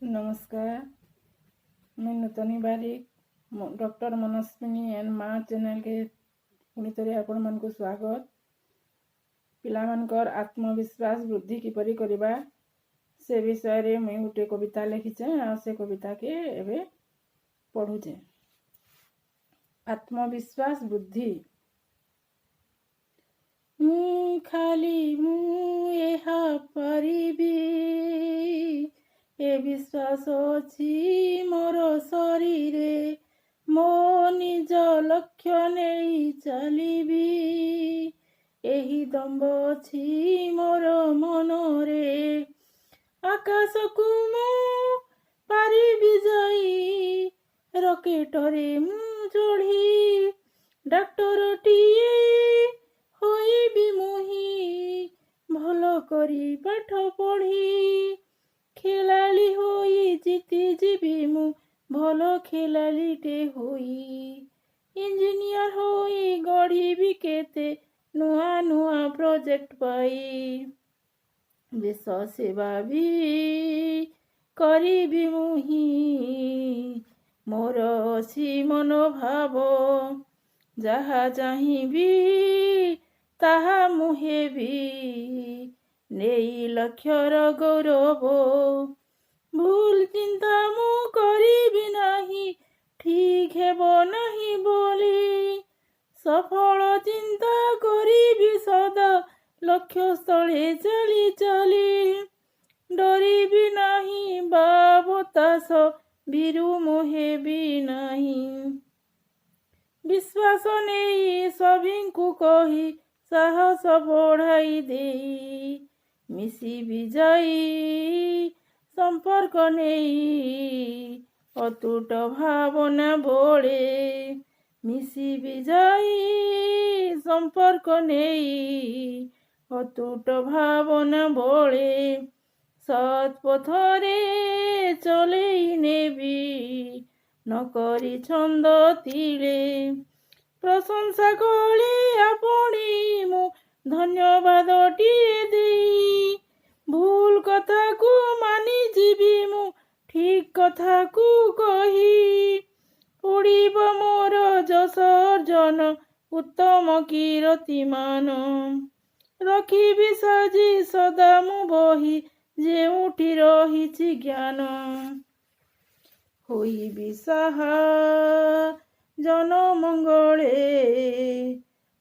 ନମସ୍କାର। ମୁଇଁ ନୂତନୀ Barik, doctor Manaswini and ମା ଚ୍ୟାନେଲ୍କେ ପୁଣି ଥରେ ଆପଣମାନଙ୍କୁ ସ୍ୱାଗତ। ପିଲାମାନଙ୍କର ଆତ୍ମବିଶ୍ୱାସ ବୃଦ୍ଧି କିପରି କରିବା, ସେ ବିଷୟରେ ମୁଇଁ ଗୋଟେ କବିତା ଲେଖିଛେଁ ଆଉ ସେ କବିତାକେ ଏବେ ପଢ଼ୁଛେଁ। ଆତ୍ମବିଶ୍ୱାସ ବୃଦ୍ଧି। ମୁଁ ଖାଲି ମୁଁ ଏହା ପାରିବି, ଏ ବିଶ୍ୱାସ ଅଛି ମୋର ଶରୀରେ। ମୋ ନିଜ ଲକ୍ଷ୍ୟ ନେଇ ଚାଲିବି, ଏହି ଦମ୍ଭ ଅଛି ମୋର ମନରେ। ଆକାଶକୁ ମୁଁ ପାରିବି ଯାଇ, ରକେଟରେ ମୁଁ ଚଢ଼ି। ଡାକ୍ତରଟିଏ ହୋଇବି ମୁହିଁ, ଭଲ କରି ପାଠ ପଢ଼ି। ଖେଳାଳି ହୋଇ ଜିତିଯିବି ମୁଁ, ଭଲ ଖେଳାଳିଟେ ହୋଇ। ଇଞ୍ଜିନିୟର ହୋଇ ଗଢ଼ିବି କେତେ ନୂଆ ନୂଆ ପ୍ରୋଜେକ୍ଟ ପାଇ। ଦେଶ ସେବା ବି କରିବି ମୁହିଁ, ମୋର ଅଛି ମନୋଭାବ। ଯାହା ଚାହିଁବି ତାହା ମୁଁ ହେବି, ନେଇ ଲକ୍ଷ୍ୟର ଗୌରବ। ଭୁଲ ଚିନ୍ତା ମୁଁ କରିବି ନାହିଁ, ଠିକ ହେବ ନାହିଁ ବୋଲି। ସଫଳ ଚିନ୍ତା କରିବି ସଦା, ଲକ୍ଷ୍ୟସ୍ଥଳେ ଚାଲି ଚାଲି। ଡରିବି ନାହିଁ ବା ବତାସ, ଭୀରୁ ମୁଁ ହେବି ନାହିଁ। ବିଶ୍ୱାସ ନେଇ ସଭିଙ୍କୁ କହି, ସାହସ ବଢ଼ାଇ ଦେଇ। ମିଶିବି ଯାଇ ସମ୍ପର୍କ ନେଇ, ଅତୁଟ ଭାବନା ବଳେ। ମିଶିବି ଯାଇ ସମ୍ପର୍କ ନେଇ, ଅତୁଟ ଭାବନା ବଳେ। ସତ୍ ପଥରେ ଚଲେଇ ନେବି, ନ କରି ଛନ୍ଦ ତିଳେ। ପ୍ରଶଂସା କଲେ ଆପଣି ମୁଁ ଧନ୍ୟବାଦଟିଏ ଦେଇ। ଭୁଲ କଥାକୁ ମାନିଯିବି ମୁଁ, ଠିକ କଥାକୁ କହି। ଉଡ଼ିବ ମୋର ଯଶ ଅର୍ଜନ, ଉତ୍ତମ କୀର୍ତ୍ତିମାନ। ରଖିବି ସାଜି ସଦା ମୁଁ ବହି, ଯେଉଁଠି ରହିଛି ଜ୍ଞାନ। ହୋଇବି ସାହା ଜନ ମଙ୍ଗଳେ,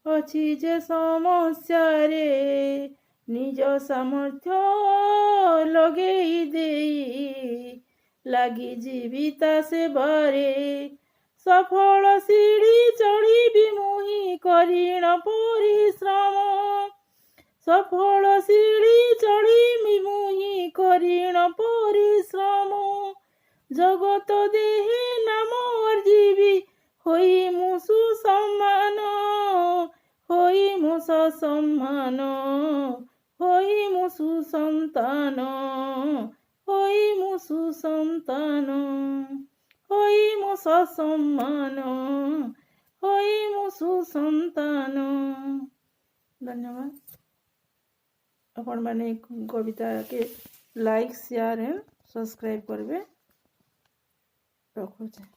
ଅଛି ଯେ ସମସ୍ୟାରେ। ନିଜ ସାମର୍ଥ୍ୟ ଲଗେଇ ଦେଇ, ଲାଗିଯିବି ତା ସେବାରେ। ସଫଳ ସିଢ଼ି ଚଢ଼ିବି ମୁହିଁ, କରିଣ ପରିଶ୍ରମ। ସଫଳ ସିଢ଼ି ଚଢ଼ିବି ମୁହିଁ, କରିଣ ପରିଶ୍ରମ। ଜଗତ ଦେହେ ନାମ ଅର୍ଜିବି, ହୋଇ ମୁଁ ସୁସମ୍ମାନ। ହୋଇ ମୁଁ ସସମ୍ମାନ, ହୋଇ ମୁଁ ସୁସନ୍ତାନ, ହୋଇ ମୁଁ ସୁସନ୍ତାନ, ହୋଇ ମୁଁ ସସମ୍ମାନ, ହୋଇ ମୁଁ ସୁସନ୍ତାନ। ଧନ୍ୟବାଦ। ଆପଣମାନେ କବିତାକେ ଲାଇକ୍, ସେୟାର ଆଣ୍ଡ ସବସ୍କ୍ରାଇବ୍ କରିବେ। ରଖୁଛେ।